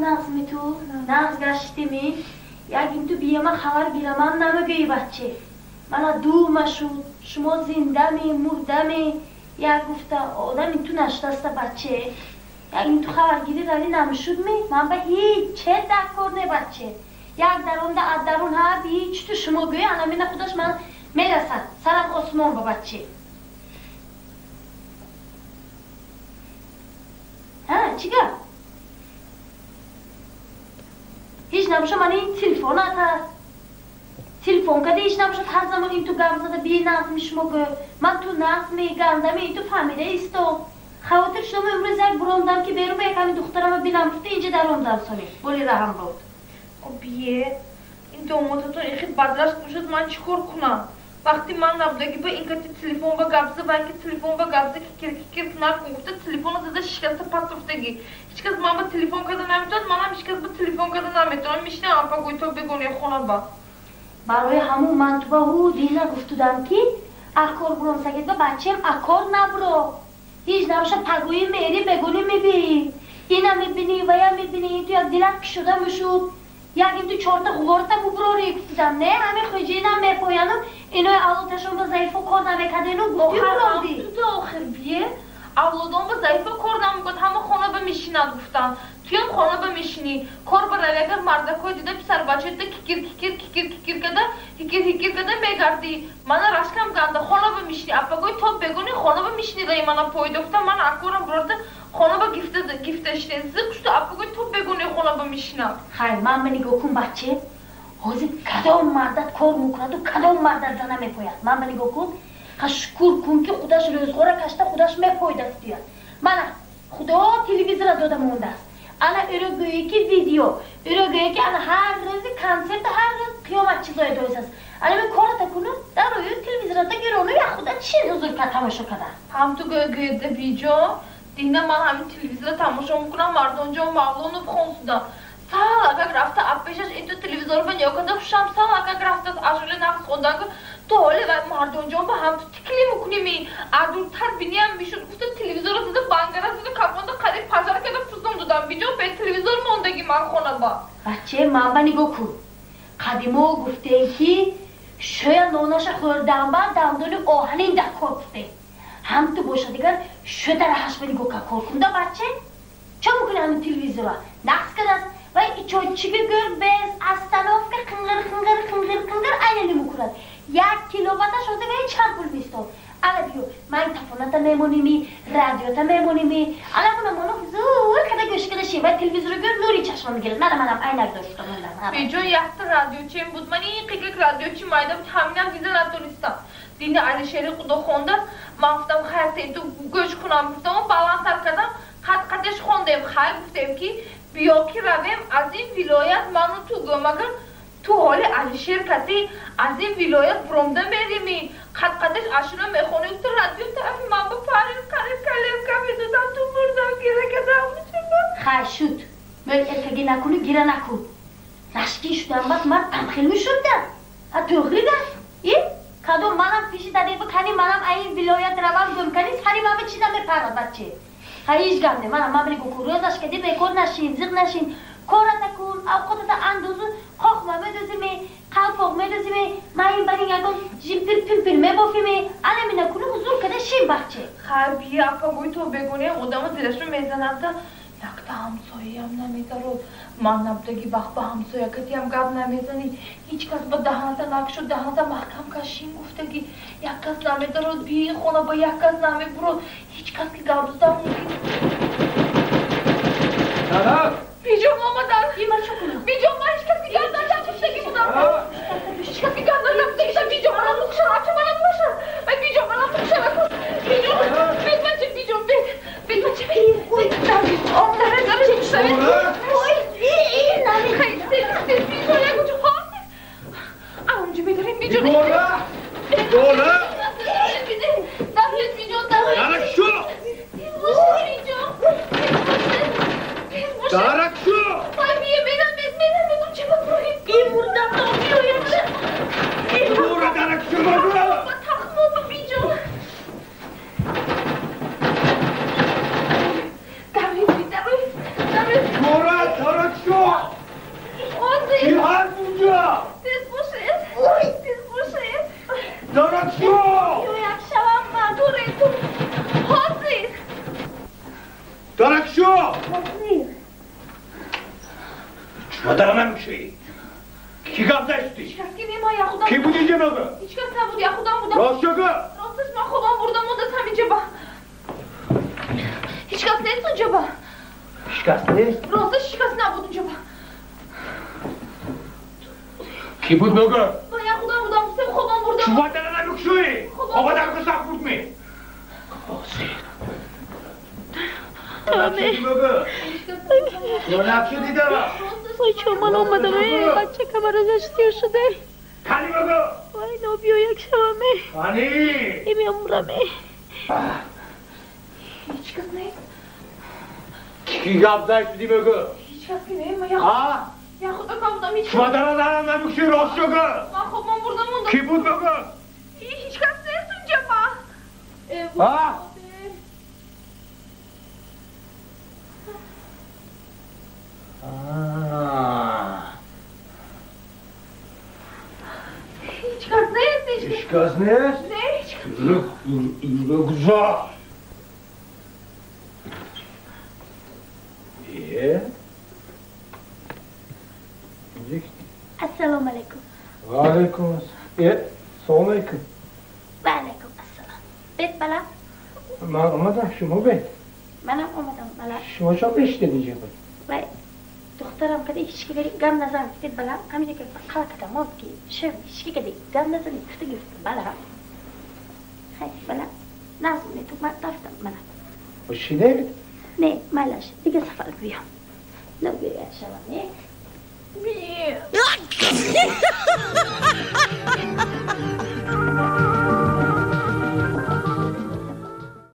нағзми ту? Нағз гаштими? Як ин ту биема хабар гирамам намегӯӣ баче. Мана дур машуд, шумо зиндами, мурдами. Як гуфта одам ин ту нашудаста баче. Як ин ту хабаргирӣ рави намешудми? Ман ба ҳеҷ че даркор не баче. Як даронда аз дарун ҳа ҳеҷ ту шумо гӯӣ анамина худаш ман мерасад. Сарам осмон ба баче. Ҳа, чӣ гап? Ҳеҷ набошад ман ин телефонат ҳаст. Телефон кади ҳеҷ набошад ҳар замон ин ту гап зада би нағзми шумо гӯ. Ман ту нағзми, гандами ин ту фаҳмида исто. Хавотир шудам имрӯз як бурондам ки берун ба яками духтарама бинам гуфта инҷа дарондам сони. Боли раҳам буд. Бие, ин домотатон ихи бадрас бошад ман чӣ кор кунам? Вақти ман набудагӣ ба ин кати телефон ба гап зада, ва инки телефон ба гап зада кикир кикир накун гуфта телефонро зада шикаста патрофтагӣ. Ҳеҷ кас ман ба телефон карда наметавонад, манам ҳеҷ кас ба телефон карда наметавонам. Мешинам апа гӯй то бегонаи хона ба. Барои ҳамун ман ту ба ҳу дина гуфтудам ки акор буром сагед ба бачаем акор набуро. Ҳеҷ набошад пагӯӣ мери бегонӣ мебиӣ. Ина мебинӣ вая мебинӣ ту як дилат кушода мешуд. Як ин ту чорта ғуворта бубурорӣ гуфтудам. Не, ҳамин хоҷиинам мепояну инои авлодашон ба заифо кор намекардену гуфтӣ бурордӣ. Ту охир бие авлодон ба заифо кор намекунад, ҳама хона ба мешинад гуфтанд. Туям хона ба мешинӣ. Кор ба рави агар мардакҳои дида писарбачаи дида кикир кикир кикир кикир када кикир кикир када мегардӣ. Мана рашкам ганда хона ба мешинӣ. Апагои то бегонӣ хона ба мешинӣ раи мана пойдофта мана акорам бурорда хона ба гифта гифта шине. Зиқ шуда апагои то бегонӣ хона ба мешинам. Хай, ман ба нигоҳ кун баче. Ҳозир кадом мардат кор мекунаду кадом мардат зана мепояд. Ман ба нигоҳ кун. Ха шукур кун ки худаш рӯзғора кашта худаш мепоидаст туяд. Мана худо телевизора дода мондааст. Ана ӯро гӯӣ ки видео, ӯро гӯӣ ки ана ҳар рӯзи консерт, ҳар рӯз қиёмат чизое доисаст. Ана ми кората куну дар рӯи телевизората гирону як худа чӣ ҳузур ка тамошо када. Ҳам ту гӯё гӯяда биҷо, дина ман ҳамин телевизора тамошо мекунам, Мардонҷон Мавлонов хонсудам. Сал акак рафта апешаш ин ту телевизор ба нигоҳ карда хушам сал акак рафта ашуле нақс хондан ту ҳоле вай Мардонҷон ба ҳам ту тикли мекуними адуртар биниам мешуд гуфта телевизорро зада бангара зада капонда қариб пажар карда пузом додам биҷо бе телевизор мондаги ман хона ба. Баче ман ба нигоҳ кун. Қадимо гуфтем ки шоя нонаша хӯрдан ба дандони оҳанин дар кор гуфтем. Ҳам ту боша дигар шоя раҳаш ба нигоҳ кор кунда баче. Чо мекунӣ ҳамин телевизорро? Нақс кардааст. Вай ичочиги гӯр без остановка қингир қингир қингир қингир айнани мекунад. Як киловатташ ҳозир вай чанд пул мистод. Ана биё, ман тафоната мемоними, радиота мемоними. Ана мона моно зур када гӯш када шин. Вай телевизорро гӯр нури чашма мегирад. Мана манам айнак дошта мондам. Беҷо якта радиочием буд. Ман ин қикак радиочи майда буд. Ҳаминам дида натонистам. Дини Алишери худо хонда. Ман гуфтам хайр ту гӯш кунам гуфтам баландтар кардам. Қат қатеш хондем. Хайр гуфтем ки биё ки равем аз ин вилоят ману ту гӯм агар ту ҳоли Алишер кати аз ин вилоят буромда мерими қат-қаташ ашуна мехонӣ гуфта радио тарафи ман ба парин қариб калевка медодам ту мурдам гира кардам. Хай шуд. Мел эркаги накунӣ гира накун. Рашкин шудам баъд ман тамхил мешудам. А туғрида? И? Кадом манам пиши дадеба кани манам ай вилоят равам гум кани сари ман ба чӣ намепарад баче. Хай ҳеҷ гап не. Манам ман бинигоҳ кун. Рӯзаш кади бекор нашин, зиқ нашин. Кората кун, авқотата андозу, қоқма медозими, қалпоқ медозими, ман ин барин ягон жимпир пимпир мебофими. Ана мина куну ҳузур када шин баче. Хай бия апа гӯй то бегонаям одама дилашро мезанада якта ҳамсояям намедарод. Ман набудаги вақт ба ҳамсоя катиям гап намезанӣ. Ҳеҷ кас ба даҳаната накушод, даҳаната маҳкам кашин гуфтагӣ. Як кас намедарод, бии хона ба як кас намебурод. Ҳеҷ кас ки гап зада мумкин. Тарак! Биҷом омадан. И ман чӣ кунам? Биҷом ман ҳеҷ кас ки гап нагуфтагӣ будам. Ҳеҷ кас ки гап нагуфтагӣ. Биҷом мана мукшан, ача мана мукшан. Вай биҷом мана мукшан. Биҷом, бед бача, биҷом, бед. Бед бача, бед. Ой, дар, дар, дар, ой, и, нами. Хай, сел, сел, биҷом, ягон ҷо ҳо. Анҷо медарем, биҷом. Дола! Дола! Дар, биҷом, дар. Дарак шу! Биҷом. Дарак шу! Ай, бие, медам, бед, медам, медам, чӣ бакунем? И мурдам, то биёям. Дура, дарак шу, бабу! Тахмо, биҷом. Дарвид, дарвид, дарвид. Дура! Даракшо! Ҳозир! Ки ҳаст унҷа? Тез бошед! Тез бошед! Даракшо! Як шавам ман! Туре, ту! Ҳозир! Даракшо! Ҳозир! Чума дара намекушоӣ? Ки гап заистӣ? Ҳеҷ кас ки не, ман яхудам. Ки буд инҷа мега? Ҳеҷ кас набуд, яхудам будам. Рост чо га? Росташ ман хобам бурдам, мондас ҳаминҷа ба. Ҳеҷ кас нест унҷа ба. Ҳеҷ кас нест? Росташ ҳеҷ кас набуд унҷа ба. Ки буд мега? Ман яхудам будам, гуфтам хобам бурдам. Чума дара намекушоӣ? Хоба дарко сахт бурд ме? Ҳозир. Вой, чо ман омадам, бача камаразаш сир шуда. Вой, нобиё як шаваме. Мемураме. Ҳеҷ кас нест. Ки гап заистӣ мега? Ҳеҷ кас ки не, ман яхудакам будам. Ҳеҷ Чума дара намекушоӣ, рост чо га? Ман хобам бурдам мондам. Ки буд мега? Ҳеҷ кас нест унҷа ба. А? Ҳеҷ кас нест, ҳеҷ Ҳеҷ кас нест? Не, ҳеҷ кас. Гузар. Е? Ассалому алайкум. Ва алайкум ассалом. Е, салом алайкум. Ва алайкум ассалом. Бет бала? Ман омадам, шумо бет. Манам омадам бала. Шумо чо бештед инҷа? Вай, духтарам каде ҳеҷ ки гам назан гуфтед бала, ҳамине ки қала када монд ки шев ҳеҷ ки каде гам назани гуфта гирифт бала. Хай бала, назм не ту ман рафтам бала. Шидед? Не, майлаш, дига сафар гӯям. Набиё шавам, не? Би.